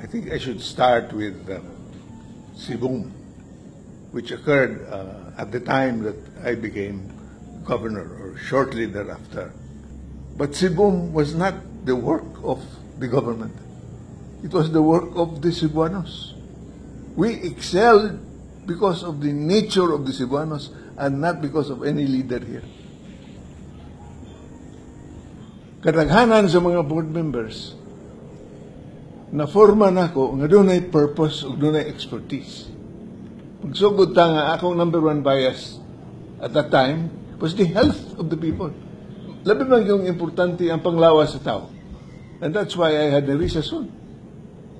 I think I should start with CBum, which occurred at the time that I became governor or shortly thereafter. But CBum was not the work of the government. It was the work of the Cebuanos. We excelled because of the nature of the Cebuanos and not because of any leader here. Kadaghanan sa mga board members na forma nako nga dunay purpose ug dunay expertise. Pagsugod ta nga akong number one bias at that time was the health of the people. Labi man yung importante ang panglawas sa tao. And that's why I had Nerissa Sun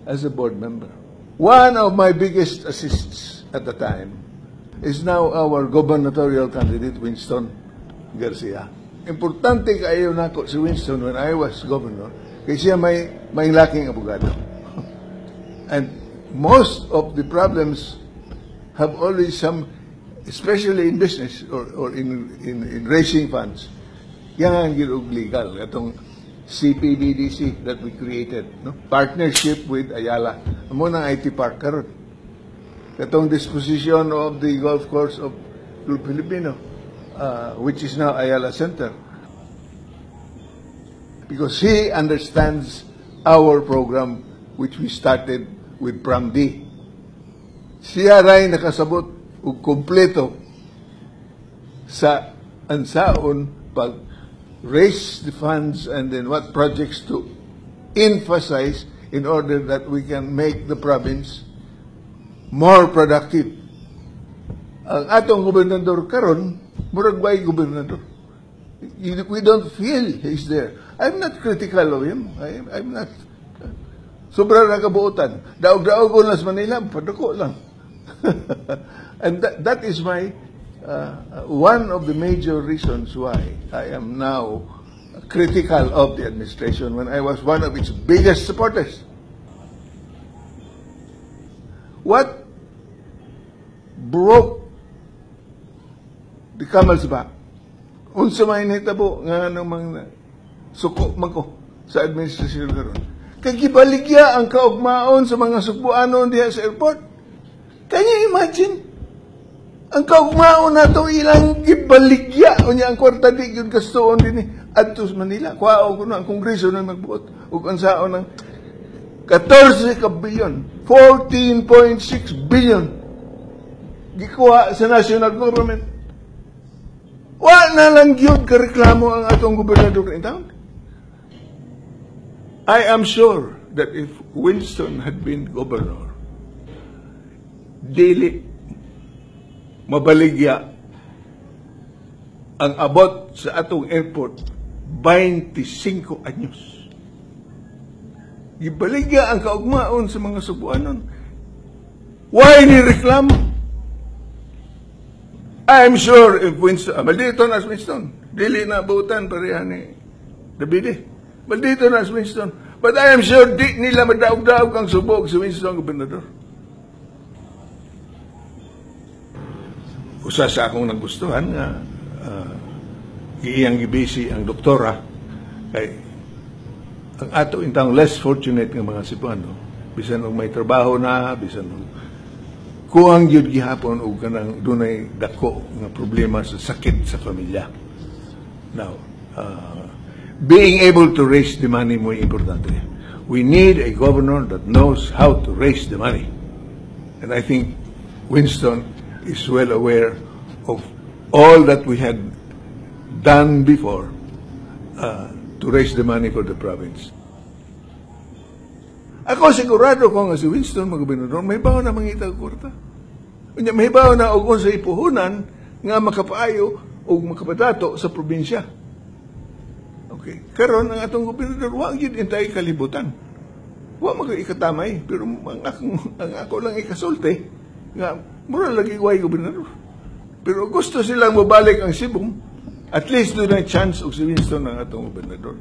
as a board member. One of my biggest assists at the time is now our gubernatorial candidate, Winston Garcia. Importante kaayo nako si Winston when I was governor kay siya may laking abogado. And most of the problems have always some, especially in business or in raising funds, yan ang og legal. Atong CPBDC that we created, no? Partnership with Ayala. Amo nang IT Park karon. Katong disposition of the golf course of Club Filipino, which is now Ayala Center. Because he understands our program, which we started with PRAMD. Siya ray nakasabot og kompleto sa unsaon pag raise the funds and then what projects to emphasize in order that we can make the province more productive. Ang atong gobernador karon, murag way gobernador. We don't feel he's there. I'm not critical of him. I'm not. Sobra na kabuotan. Daog-daog ko lang sa Manila, padako lang. And that is my one of the major reasons why I am now critical of the administration when I was one of its biggest supporters. What broke the camel's back? Unsa may nahitabo nga namang suko man ko sa administrasyon karon? Kay gibaligya ang kaugmaon sa mga Sugbuanon diha sa airport. Can you imagine? Ang kaugmaon nato ilang gibaligya, unya ang kwarta di gyud gastoon dinhi adto sa Manila. Kuhao kuno ang Kongreso na magbuot ug unsaon ang 14 ka bilyon, 14.6 billion gikuha sa national government. Wa na lang gyud kareklamo ang atong gobernador in town. I am sure that if Winston had been governor, dili mabaligya ang abot sa atong airport 25 anyos. Gibaligya ang kaugmaon sa mga Sugbuanon. Why ni reklamo? I'm sure if Winston, maldito na si Winston, dili na buutan pareha ni Davide. Maldito na si Winston. But I am sure di nila madaog-daog ang Subo si Winston gobernador. Usa sa akong nagustuhan nga iyang gibisi ang doktora kay ang ato intang less fortunate nga mga Cebuano, bisan og may trabaho na, bisan og kuang gyud gihapon og kanang dunay dako nga problema sa sakit sa pamilya. Now, being able to raise the money mo importante. We need a governor that knows how to raise the money. And I think Winston is well aware of all that we had done before to raise the money for the province. Ako sigurado ko nga si Winston magobernador, may bawo na mangita og kwarta. Unya may bawo na og unsay puhunan nga makapaayo og makapadato sa probinsya. Okay. Karon ang atong gobernador wa gyud intay kalibutan. Wa man ikatamay, pero ang ako lang ikasulti nga mura lagi way gobernador. Pero gusto silang mobalik ang CBum, at least dunay chance og si Winston ang atong gobernador.